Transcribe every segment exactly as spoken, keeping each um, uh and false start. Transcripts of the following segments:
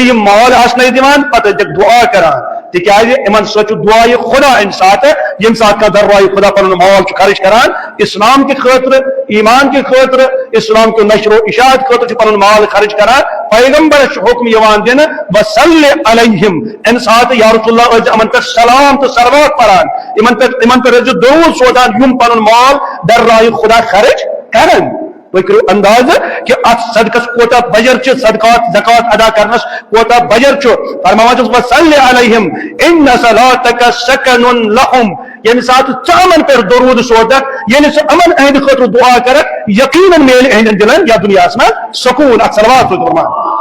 یِم مال آسنَے دِوان، پتہٕ ٲسۍزٮ۪کھ دُعا کران، تِکیازِ یِمن سۭتۍ چھُ دُعایہِ خدا اَمہِ ساتہٕ، ییٚمہِ ساتہٕ کانٛہہ درایہِ خدا پنُن مال چھُ خرٕچ کران، اسلام کہِ خٲطرٕ، ایمان کہِ خٲطرٕ، اسلام کہِ نشر و اشاعت خٲطرٕ چھُ پنُن مال خرٕچ کران۔ پیغمبرس چھُ حکم یِوان دِنہٕ، "وصل علیہم"، اَمہِ ساتہٕ یا رسول اللہ ٲسۍزِ یِمن پٮ۪ٹھ سلام تہٕ صلوات پران، یِمن پٮ۪ٹھ، یِمن پٮ۪ٹھ ٲسۍزِ درود سوزان، یِم پنُن مال درایہِ خدا خرٕچ کرن۔ تُہۍ کٔرِو اندازٕ کہِ اتھ صدقس کوتاہ بجر چھُ، صدقات، زکوٰۃ ادا کرنس کوتاہ بجر چھُ۔ فرماوان چھُس، "وصل علیہم ان صلاتک سکن لہم"، ییٚمہِ ساتہٕ ژٕ یِمن پٮ۪ٹھ درود سوزکھ، ییٚلہِ ژٕ یِمن اہندِ خٲطرٕ دعا کرکھ، یقیناً میلہِ اہندٮ۪ن دِلن یتھ دُنیاہس منٛز سکوٗن۔ اتھ صلوات سۭتۍ فرمان۔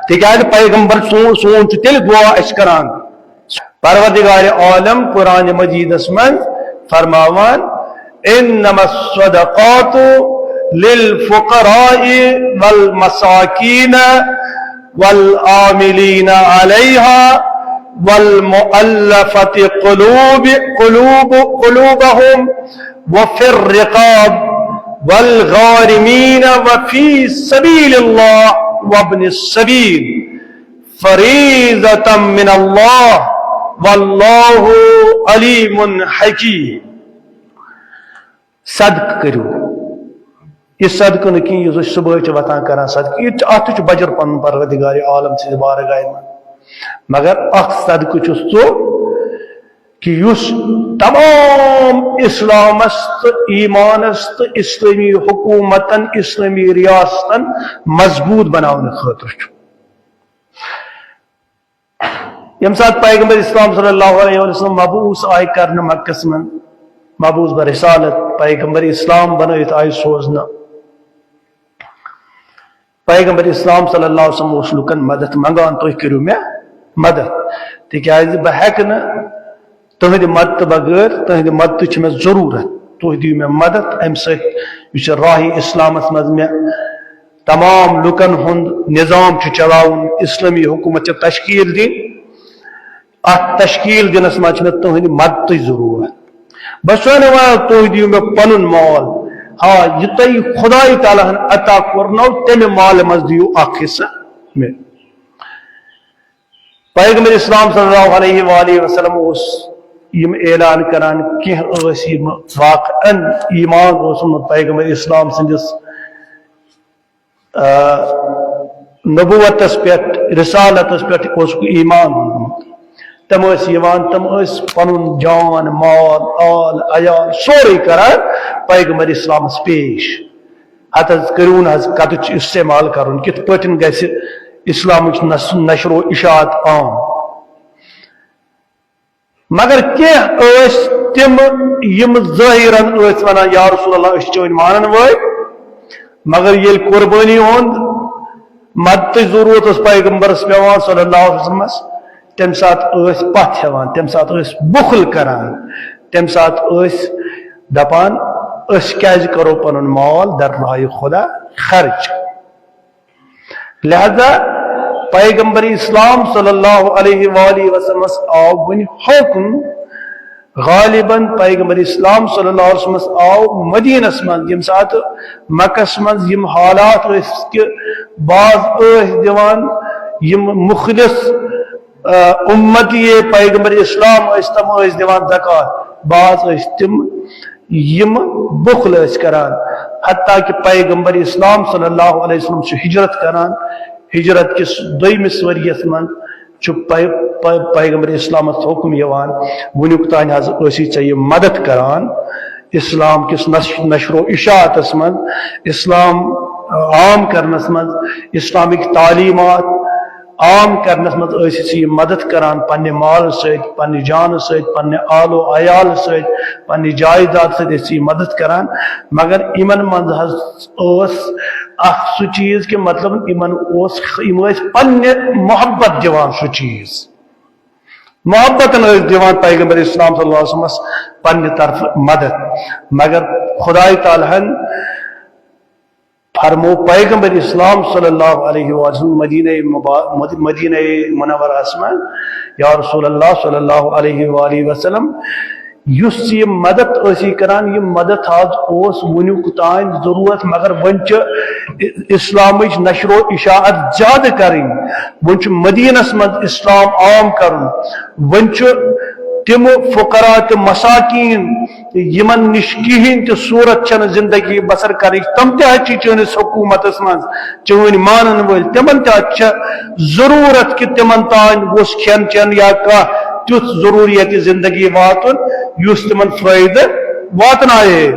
تِکیازِ پیغمبر سون، سون چھُ تیٚلہِ دعا اَسہِ کران۔ پروردگار عالم قرآن مجیدس منٛز فرماوان، "انما الصدقات للفقراء والمساکین والعاملین علیہا والمؤلفة قلوب، قلوب، قلوبهم وفي الرقاب والغارمین وفی سبیل اللہ وابن السبیل فریضة من اللہ واللہ علیم حکیم"۔ صدقہٕ کٔرِو۔ یہِ صدقہٕ نہٕ کینٛہہ، یُس أسۍ صُبحٲے چھِ وۄتھان کران صدقہٕ، یہِ تہِ چھُ، اَتھ تہِ چھُ بجر پنُن پروردگار عالم سٕنٛدِ بارگاہہِ منٛز۔ مگر اکھ صدقہٕ چھُ سُہ کہِ یُس تمام اسلامس تہٕ ایمانس تہٕ اسلٲمی حکومتن، اسلٲمی ریاستن مضبوط بناونہٕ خٲطرٕ چھُ۔ ییٚمہِ ساتہٕ پیغمبر اسلام صلی اللہ علیہ وسلم مبعوث آیہِ کرنہٕ مکس منٛز، مبعوث برسالت، پیغمبر اسلام بنٲوِتھ آیہِ سوزنہٕ۔ پیغمبر اسلام صلی اللہ علیہ وسلم اوس لُکن مدد منگان، "تُہۍ کٔرِو مےٚ مدد، تِکیازِ بہٕ ہیٚکہٕ نہٕ تُہنٛدِ مدتہٕ بغٲر، تُہنٛدِ مدتٕچ چھِ مےٚ ضروٗرت، تُہۍ دِیِو مےٚ مدد اَمہِ سۭتۍ، یُس یہِ راہِ اسلامس منٛز مےٚ تمام لُکن ہُنٛد نظام چھُ چلاوُن، اسلٲمی حکومت چھِ تشکیل دِنۍ، اتھ تشکیل دِنس منٛز چھِ مےٚ تُہنٛدِ مدتٕچ ضروٗرت۔ بہٕ چھُس نہٕ ونان تُہۍ دِیِو مےٚ پنُن مال، آ، یہِ تۄہہِ خدای تعالیٰ ہن عطا کوٚرنو، تمہِ مالہِ منٛز دِیِو اکھ حصہٕ مےٚ۔" پیغمبر اسلام صلی اللہ علیہ وآلہ وسلم اوس یِم اعلان کران، کینٛہہ ٲسۍ یِم واقعاً ایمان اوسمُت پیغمبر اسلام سٕنٛدِس، آ، نبوتس پٮ۪ٹھ، رسالتس پٮ۪ٹھ اوسُکھ ایمان اوٚنمُت۔ تِم ٲسۍ یِوان، تِم ٲسۍ پنُن جان، مال، آل، عیال سورُے کران پیغمبر اسلامس پیش۔ ہتہٕ حظ کٔرِو نہٕ حظ کتٕچ استعمال کرُن، کِتھ پٲٹھۍ گژھِ اسلامٕچ نس-، نشر و اشاعت عام۔ مگر کینٛہہ ٲسۍ تِم یِم ظٲہِرن ٲسۍ ونان، "یا رسول اللہ، أسۍ چھِ چٲنۍ مانن وٲلۍ"، مگر ییٚلہِ قربٲنی ہُنٛد مدتٕچ ضروٗرت ٲس پیغمبرس پٮ۪وان صلی اللہ علیہ وسلمس، تمہِ ساتہٕ ٲسۍ پتھ ہٮ۪وان، تمہِ ساتہٕ ٲسۍ بُخل کران، تمہِ ساتہٕ ٲسۍ دپان، "أسۍ کیازِ کرو پنُن مال در راہِ خدا خرچ؟" لہذا پیغمبر اسلام صلی اللہ علیہ وآلہ وسلمس آو وۄنۍ حکم، غالباً پیغمبر اسلام صلی اللہ علیہ وسلمس آو مدینس منٛز، ییٚمہِ ساتہٕ مکس منٛز یِم حالات ٲسۍ کہِ بعض ٲسۍ دِوان، یِم مخلص، آ، امتی پیغمبر اسلام ٲسۍ، تِم ٲسۍ دِوان زکوٰۃ، بعض ٲسۍ تِم یِم بخل ٲسۍ کران، حتیٰ کہ پیغمبر اسلام صلی اللہ علیہ وسلم چھُ ہجرت کران۔ ہجرت کِس دوٚیمِس ؤریَس منٛز چھُ پے-، پے-، پیغمبر اسلامس حکم یِوان، "وُنیُک تام حظ ٲسی ژےٚ یہِ مدد کران اسلام کِس نش-، نشر و اشاعتس منٛز، اسلام عام کرنس منٛز، اسلامٕکۍ تعلیمات عام کرنس منٛز ٲسۍ ژےٚ یہِ مدد کران، پننہِ مالہٕ سۭتۍ، پننہِ جانہٕ سۭتۍ، پننہِ آل و عیالہٕ سۭتۍ، پننہِ جائیداد سۭتۍ ٲسۍ ژےٚ یہِ مدد کران، مگر یِمن منٛز حظ ٲس اکھ سُہ چیٖز کہِ مطلب یِمن اوس، یِم ٲسۍ پننہِ محبت دِوان سُہ چیٖز۔" محبتن ٲسۍ دِوان پیغمبر اسلام صلی اللہ علیہ وسلمس پننہِ طرفہٕ مدد، مگر خدای تعالیٰ ہن فرمو پیغمبر اسلام صلی اللہ علیہ وسلم مدینہ مبا-، مد-، مدینہ منورہ منٛز، یا رسول اللہ صلی اللہ علیہ وآلہ وسلم، یُس یہِ مدد ٲسی کران، یہِ مدد حظ اوس وُنیُک تام ضروٗرت، مگر وۄنۍ چھِ اسلامٕچ نشر و اشاعت زیادٕ کرٕنۍ۔ وۄنۍ چھُ مدینس منٛز اسلام عام کرُن۔ وۄنۍ چھُ تِم فقراء تہٕ مساکین، یِمن نِش کِہیٖنۍ تہِ صورت چھنہٕ زندگی بسر کرٕنۍ، تِم تہِ حظ چھِ چٲنِس حکوٗمتس منٛز، چٲنۍ مانن وٲلۍ، تِمن تہِ حظ چھِ ضروٗرت کہِ تِمن تام گوٚژھ کھٮ۪ن چٮ۪ن یا کانٛہہ تیُتھ ضروٗریت زندگی واتُن، یُس تِمن فٲیدٕ واتنایہِ۔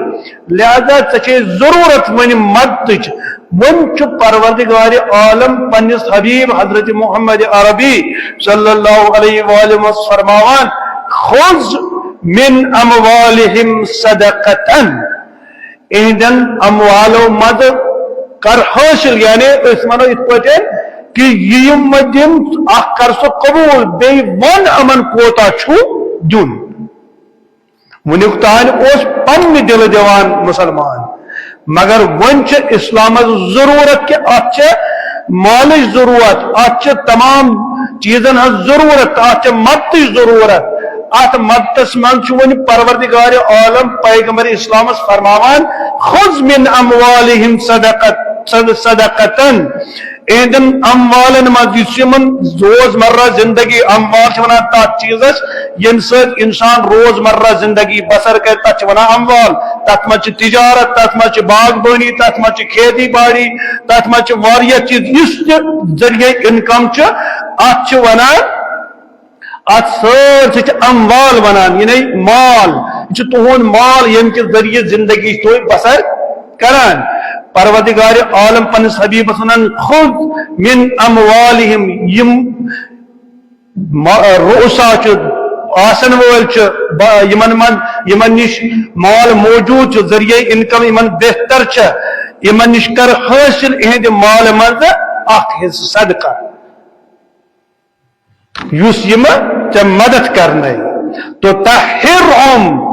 لہذا ژےٚ چھے ضروٗرت وۄنۍ مدتٕچ۔ وۄنۍ چھُ پروردگار عالم پننِس حبیب حضرت محمد عربی صلی اللہ علیہ وآلہ وسلم فرماوان، "خذ من اموالہم صدقتاً"، اہندٮ۪ن اموالو منٛز کر حٲصِل، یعنی أسۍ ونو یِتھ پٲٹھۍ کہِ یہِ یِم مےٚ دِن، اکھ کر سُہ قبوٗل، بیٚیہِ ون یِمن کوتاہ چھُ دیُن۔ وُنیُک تام اوس پننہِ دِلہٕ دِوان مُسلمان، مگر وۄنۍ چھِ اسلامس ضروٗرت کہِ اتھ چھِ مالٕچ ضروٗرت، اتھ چھِ تمام چیٖزن ہٕنٛز ضروٗرت، اتھ چھِ مدتٕچ ضروٗرت۔ اتھ مدتس منٛز چھُ وۄنۍ پروردگار عالم پیغمبر اسلامس فرماوان، "خذ من اموالہم صدقت، صد-، صدقتاً"، اہندٮ۪ن اموالن منٛز، یُس یِمن روزمرہ زندگی، اموال چھِ ونان تتھ چیٖزس ییٚمہِ سۭتۍ انسان روزمرہ زندگی بسر کرِ، تتھ چھِ ونان اموال۔ تتھ منٛز چھِ تجارت، تتھ منٛز چھِ باغبٲنی، تتھ منٛز چھِ کھیتی باڑی، تتھ منٛز چھِ واریاہ چیٖز، یُس تہِ ذٔریعہٕ انکم چھُ، اتھ چھِ ونان، اتھ سٲرسٕے چھِ اموال ونان، یعنی مال۔ یہِ چھُ تُہُنٛد مال، ییٚمہِ کہِ ذٔریعہٕ زندگی چھِ تُہۍ بسر کران۔ پروردگار عالم پننِس حبیبس ونان، "خذ من اموالہم"، یِم ما-، رؤسا چھِ، آسن وٲلۍ چھِ، با-، یِمن منٛز، یِمن نِش مال موجود چھُ، ذٔریعہٕ انکم یِمن بہتر چھِ، یِمن نِش کر حٲصِل اِہنٛدِ مالہٕ منٛز اکھ حصہٕ صدقہ، یُس یِم ژےٚ مدد کرنَے۔ تطہرہم،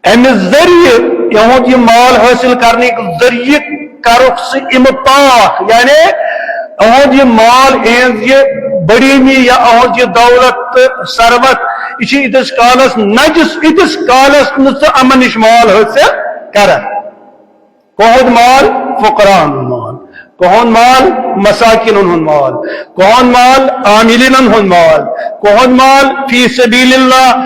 امہِ ذٔریعہٕ، یِہُنٛد یہِ مال حٲصِل کرنٕکۍ ذٔریعہٕ کرُکھ سُہ اِمہٕ پاک، یعنی یِہُنٛد یہِ مال، یِہٕنٛز یہِ بڑیمی یا یِہُنٛد یہِ دولت تہٕ ثروت، یہِ چھِ ییٖتِس کالس نجس، ییٖتِس کالس نہٕ ژٕ یِمن نِش مال حٲصِل کرکھ۔ کُہُنٛد مال؟ فقراہن ہُنٛد مال۔ کُہُنٛد مال؟ مساکیٖنن ہُنٛد مال۔ کُہُنٛد مال؟ عاملینن ہُنٛد مال۔ کُہُنٛد مال؟ فی سبیل اللہ،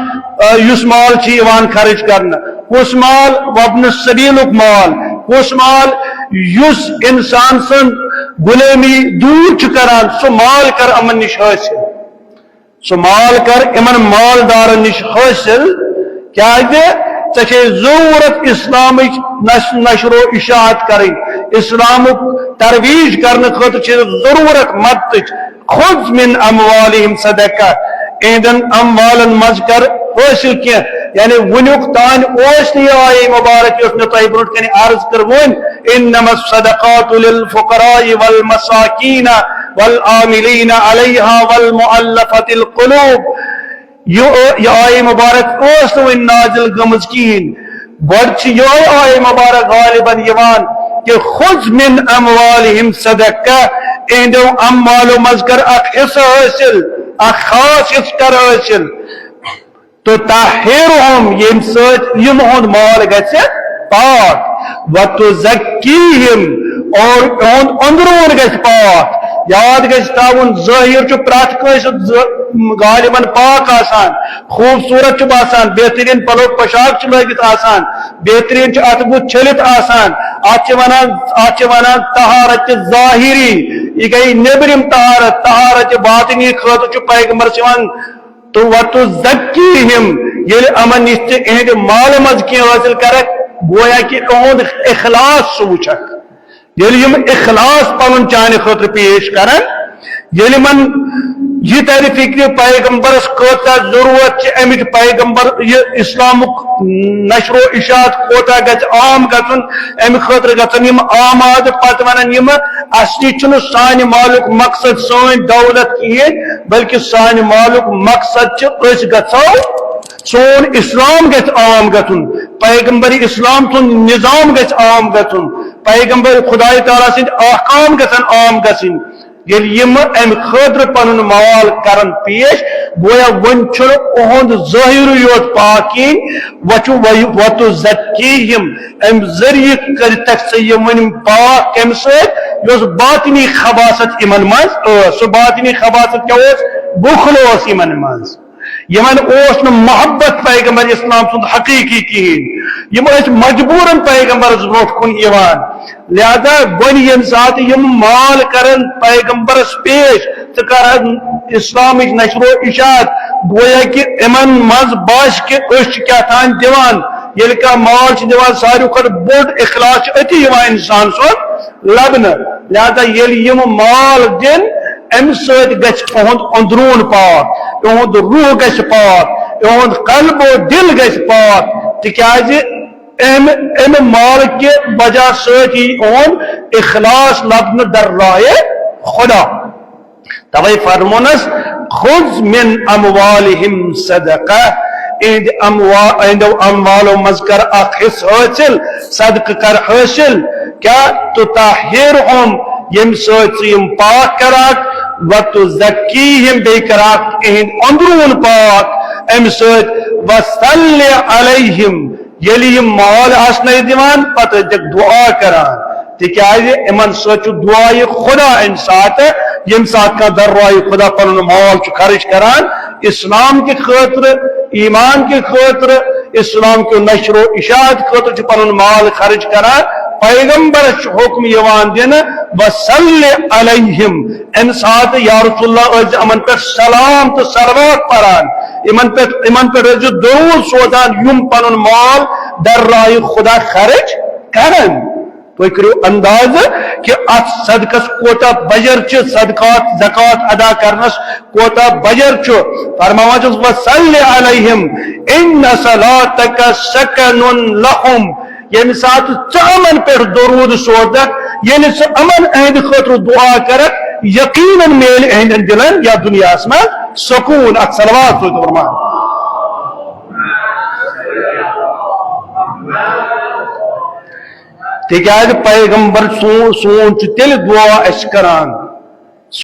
آ، یُس مال چھُ یِوان خرٕچ کرنہٕ۔ کُس مال؟ وابن السبیلُک مال۔ کُس مال؟ یُس انسان سٕنٛز غلٲمی دوٗر چھُ کران، سُہ مال کر یِمن نِش حٲصِل۔ سُہ مال کر یِمن مالدارن نِش حٲصِل، کیازِ ژےٚ چھے ضروٗرت اسلامٕچ نش-، نشر و اشاعت کرٕنۍ، اسلامُک ترویج کرنہٕ خٲطرٕ چھے ضروٗرت مدتٕچ۔ خذ من اموالہم صدقہ، اہندٮ۪ن اموالن منٛز کر حٲصِل کینٛہہ، یعنی وُنیُک تام اوس نہٕ یہِ آیے مبارک یۄس مےٚ تۄہہِ برونٛٹھ کنہِ عرض کٔر وۄنۍ، انما الصدقات للفقراء والمساکین والعاملین علیہا والمؤلفۃ القلوب۔ یہِ، یہِ آیے مبارک ٲس نہٕ وُنہِ نازل گٔمٕژ کِہیٖنۍ۔ گۄڈٕ چھِ یِہوٚے آیے مبارک غالباً یِوان کہِ خذ من اموالہم صدقہ، اہندیو اموالو منٛز کر اکھ حصہٕ حٲصِل، اکھ خاص حصہٕ کر حٲصِل۔ تطہرہم، ییٚمہِ سۭتۍ یِمہُنٛد مال گژھِ پاک، وتزکیہم، اور یِہُنٛد أنٛدروٗن گژھِ پاک۔ یاد گژھِ تھاوُن، ظٲہِر چھُ پرٛٮ۪تھ کٲنٛسہِ ز-، غالباً پاک آسان، خوٗبصوٗرت چھُ باسان، بہتریٖن پلو پوشاک چھُ لٲگِتھ آسان، بہتریٖن چھُ اَتھٕ بُتھ چھٔلِتھ آسان۔ اَتھ چھِ وَنان، اَتھ چھِ وَنان طہارت ظٲہِری، یہِ گٔے نیٚبرِم طہارت، طہارت باطنی خٲطرٕ چھُ پیغمبرس یِوان تہٕ وتزکیہم، ییٚلہِ یِمن نِش ژٕ اِہنٛدِ مالہٕ منٛز کینٛہہ حٲصِل کرکھ، گویا کہِ یِہُنٛد اخلاص ژٕ وٕچھکھ۔ ییٚلہِ یِم اخلاص پنُن چانہِ خٲطرٕ پیش کرن، ییٚلہِ یِمن یہِ ترِ فکرِ پیغمبرس کۭژاہ ضروٗرت چھِ، اَمِچ پیغمبر یہِ اسلامُک نشر و اشاعت کوتاہ گژھِ عام گژھُن، اَمہِ خٲطرٕ گژھن یِم آمادٕ۔ پتہٕ ونن یِم، اصلی چھُنہٕ سانہِ مالُک مقصد سٲنۍ دولت کِہیٖنۍ، بلکہِ سانہِ مالُک مقصد چھُ أسۍ گژھو، سون اسلام گژھِ عام گژھُن، پیغمبر اسلام سُنٛد نظام گژھِ عام گژھُن، پیغمبر خدائے تعالیٰ سٕنٛدۍ احکام گژھن عام گژھٕنۍ۔ ییٚلہِ یِم امہِ خٲطرٕ پنُن مال کرن پیش، گویا وۄنۍ چھُنہٕ اُہُنٛد ظٲہِرٕے یوت پاک کِہیٖنۍ، وۄنۍ چھُ وَ-، وَتُزَکیٖہِم، امہِ ذٔریعہٕ کٔرتکھ ژٕ یِم وۄنۍ پاک۔ کمہِ سۭتۍ؟ یۄس باطنی خباثت یِمن منٛز ٲس۔ سُہ باطنی خباثت کیٛاہ اوس؟ بُخل اوس یِمن منٛز۔ یِمن اوس نہٕ محبت پیغمبر اسلام سُنٛد حقیقی کِہیٖنۍ۔ یِم ٲسۍ مجبوٗرن پیغمبرس برونٛٹھ کُن یِوان۔ لہذا وۄنۍ ییٚمہِ ساتہٕ یِم مال کرن پیغمبرس پیش، ژٕ کرن اسلامٕچ نشر و اشاعت، گویا کہِ یِمن منٛز باسہِ کہِ أسۍ چھِ کیٛاہ تام دِوان۔ ییٚلہِ کانٛہہ مال چھِ دِوان، ساروی کھۄتہٕ بوٚڑ اخلاص چھُ أتی یِوان انسان سُنٛد لبنہٕ۔ لہذا ییٚلہِ یِم مال دِن، امہِ سۭتۍ گژھِ تُہُنٛد اندروٗن پاک، تُہُنٛد روح گژھِ پاک، تُہُنٛد قلب و دل گژھِ پاک، تِکیازِ امہِ، امہِ مال کہِ وجہ سۭتۍ یی اُہُنٛد اخلاص لبنہٕ در راہِ خدا۔ توے فرمونس، "خذ من اموالہم صدقہ"، اہندِ اموا-، اہندیو اموالو منٛز کر اکھ حصہٕ حٲصِل، صدقہٕ کر حٲصِل، کیا؟ "تطہرہم"، ییٚمہِ سۭتۍ ژٕ یِم پاک کراکھ، "وتزکیہم"، بیٚیہِ کراکھ اہند اندروٗن پاک، امہِ سۭتۍ، "وصل علیہم"، ییٚلہِ یِم مال آسنَے دِوان، پتہٕ ٲسۍ دِکھ دُعا کران، تِکیازِ یِمن سۭتۍ چھُ دُعایہِ خدا، امہِ ساتہٕ، ییٚمہِ ساتہٕ کانٛہہ در راہِ خدا پنُن مال چھُ خرٕچ کران، اسلام کہِ خٲطرٕ، ایمان کہِ خٲطرٕ، اسلام کہِ نشر و اشاعت خٲطرٕ چھُ پنُن مال خرٕچ کران۔ پیغمبرس چھُ حکم یِوان دِنہٕ، "وصل علیہم"، امہِ ساتہٕ یا رسول اللہ ٲسۍ زِ یِمن پٮ۪ٹھ سلام تہٕ صلوات پران، یِمن پٮ۪ٹھ، یِمن پٮ۪ٹھ ٲسۍ زِ درود سوزان، یِم پنُن مال در راہِ خدا خرٕچ کران۔ تُہۍ کٔرِو اندازٕ کہِ اتھ صدقس کوتاہ بجر چھِ، صدقات، زکوٰۃ ادا کرنس کوتاہ بجر چھُ۔ فرماوان چھُس، "وصل علیہم ان صلاتک سکن لہم"۔ ییٚمہِ ساتہٕ ژٕ یِمن پٮ۪ٹھ درود سوزکھ، ییٚلہِ ژٕ یِمن اہندِ خٲطرٕ دُعا کرکھ، یقیناً میلہِ اہندٮ۪ن دِلن یا دُنیاہس منٛز سکوٗن۔ اتھ صلوات سۭتۍ فرمان۔ تِکیازِ پیغمبر سون، سون چھُ تیٚلہِ دُعا اَسہِ کران،